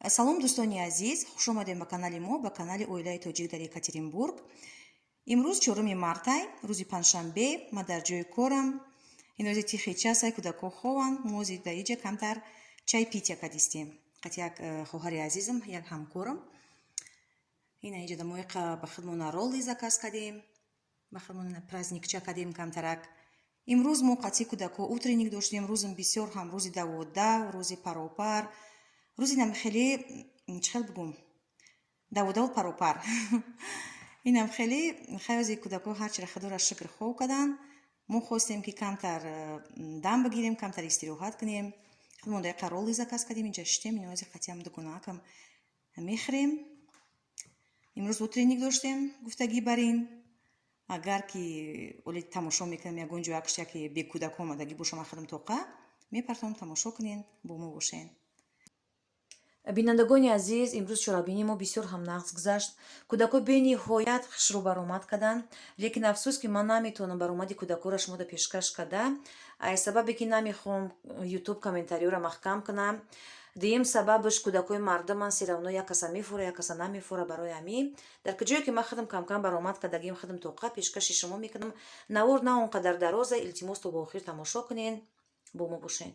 Салом, дӯстони азиз, хушомадем ба канали мо, ба канали оилаи тоҷик дар Екатеринбург. Имрӯз 4 мартай, рӯзи панҷшанбе. Ман дар ҷои корам. Инози тихий часай, кӯдакҳо хованд. Мо ози дар иҷа камтар чаепитие кадистем қати як хоҳари азизам, як ҳамкорам. Ина иҷа дамоиқа ба худмона ролли заказ кардем, ба худмона праздникча кардем камтарак. Имрӯз мо қатъи кӯдакҳо утренник доштем. Рӯзам бисёр ҳам рӯзи даводав, рӯзи паропар, рӯзи нам хеле, чӣ хел бигӯм, даводаву паропар. Инам хеле хаёзи кӯдакҳо ҳарчира, худоро шукр, хоб карданд. Мо хостем, ки камтар дам бигирем, камтар истироҳат кунем. Худмон дақиқа ролли заказ кардем, инҷа шиштем. Инози қатъиам дугонаакам мехӯрем. Имрӯз утренник доштем, гуфтагӣ барин. Агар ки оли тамошо мекунам, ягон ҷо якш яке бекӯдакҳо омадагӣ бошам, ман худам тоқа мепартом, тамошо кунен, бо мо бошен. Бинандагони азиз, имрӯз чорабинии мо бисёр ҳам нағз гузашт. Кӯдакҳо бениҳоят хушрӯ баромад карданд, лекин афсӯс, ки ман наметавонам баромади кӯдакҳоро шумода пешкаш карда, аз сабабе ки намехоҳам Ютуб комментариёро маҳкам кунам. Дуюм сабабаш, кӯдакҳои мардуман, всё равно як каса мефура, як каса намефура. Барои ҳамин дар ҷое ки ман худам камкам баромад кардагим, худам тоқа пешкаши шумо мекунам. Навор на он қадар дароза, илтимос, то ба охир тамошо кунен, бо мо бошен.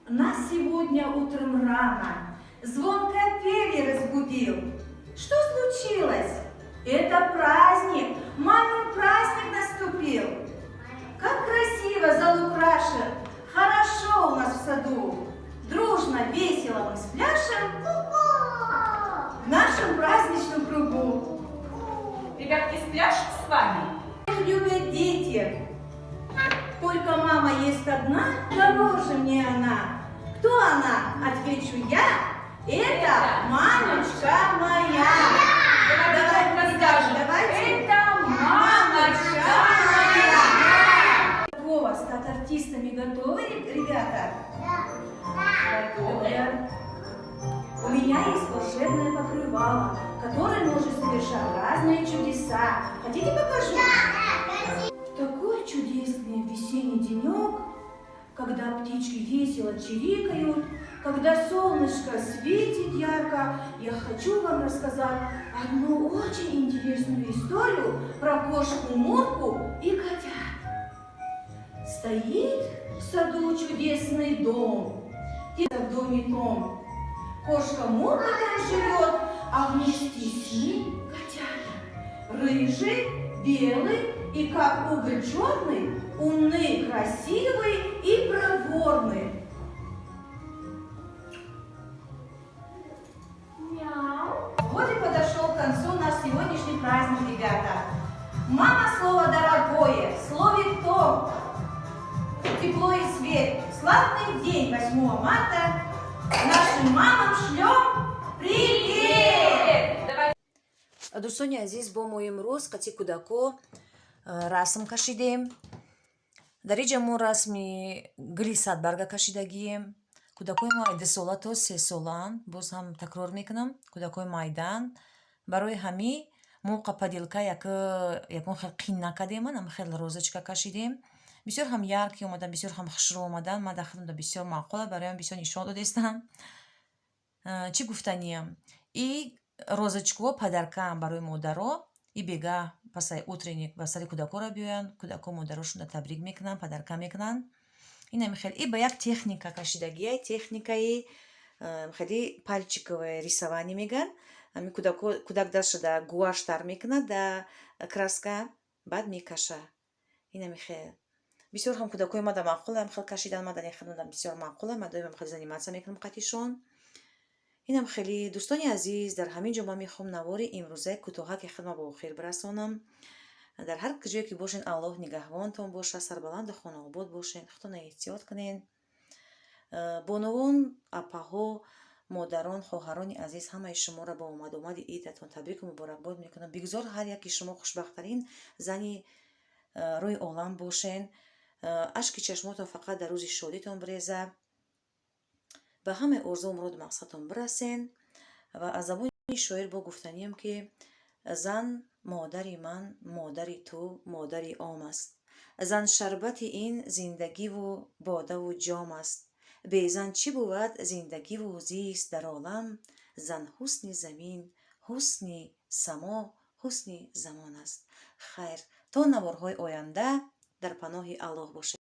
Нас сегодня утром рано звон капели разбудил. Что случилось? Это праздник, мамин праздник наступил. Как красиво зал украшен, хорошо у нас в саду. Дружно, весело мы спляшем в нашем праздничном кругу. Ребятки, спляшем с вами? Любят дети. Только мама есть одна, дороже мне она. Кто она? Отвечу я. Это мамочка моя. Давайте скажем. Давайте. Это мамочка моя. Вова, стать артистами готовы, ребята? Готовы. У меня есть волшебное покрывало, которое может совершать разные чудеса. Хотите, покажу? В такой чудесный весенний денек, когда птички весело чирикают, когда солнышко светит ярко, я хочу вам рассказать одну очень интересную историю про кошку Мурку и котят. Стоит в саду чудесный дом, в доме том. Кошка Мурка там живет, а вместе с ним котята. Рыжий, белый и как уголь черный, умный, красивый и проворный. Мяу. Вот и подошел к концу наш сегодняшний праздник, ребята. Мама — слово дорогое, в слове том тепло и свет. Славный день 8 марта нашим мамам шлем привет! Давай. Дӯстони азиз, бо мо имрӯз қати кӯдако расм кашидем. Дар иҷа мо расми гули садбарга кашидагием. Кӯдакҳои мо 2 сола то 3 солаанд. Боз ҳам такрор мекунам, кӯдакҳои майдаанд. Барои ҳамин мо поделка ягон хел қин накардем, ам хел розочка кашидем. Бисёр ҳам яркий омадан, бисёр ҳам хушрӯ омадан. Ман дар худам бисёр маъқула, бароям бисёр нишон додестам. Чӣ гуфтаниям, и розочкаҳо подаркаам барои модаро. И бегаҳ пасаи утренник ба сари кӯдакҳоро биёянд, кӯдакҳо модарошонро табрик мекунанд, подарка мекунанд. Инами хел и ба як техника кашидагия, техникаи хеле пальчиковое рисование мегӯянд. Ҳамин кӯдак дастша гуаш тар мекунад да краска, баъд мекаша. Инами хел бисёр ҳам кӯдакҳои мада маъқулам хел кашидан. Мада хелам бисёр маъқулам, ман доимам хеле заниматься мекунам қатишон. Инам хеле, дӯстони азиз, дар ҳамин ҷо ман мехоҳам навори имрӯзаи кӯтоҳаки худро ба охир бирасонам. Дар ҳар ҷое ки бошен, Аллоҳ нигаҳбонтон бошад, сарбаланду хонаобод бошен, худтонро эҳтиёт кунен. Бонувон, апаҳо, модарон, хоҳарони азиз, ҳамаи шуморо ба омадомади идатон табрику муборакбод мекунам. Бигзор ҳар яки шумо хушбахттарин зани рӯи олам бошен. Ашки чашмотон фақат дар рӯзи шодитон биреза, ба ҳамаи орзу, муроду мақсадтон бирасен. Ва аз забони шоир бо гуфтанием, ки зан модари ман, модари ту, модари ом аст. Зан шарбати ин зиндагиву бодаву ҷом аст. Бе зан чӣ бувад зиндагиву зист дар олам? Зан ҳусни замин, ҳусни само, ҳусни замон аст. Хайр, то наворҳои оянда дар паноҳи Аллоҳ бошед.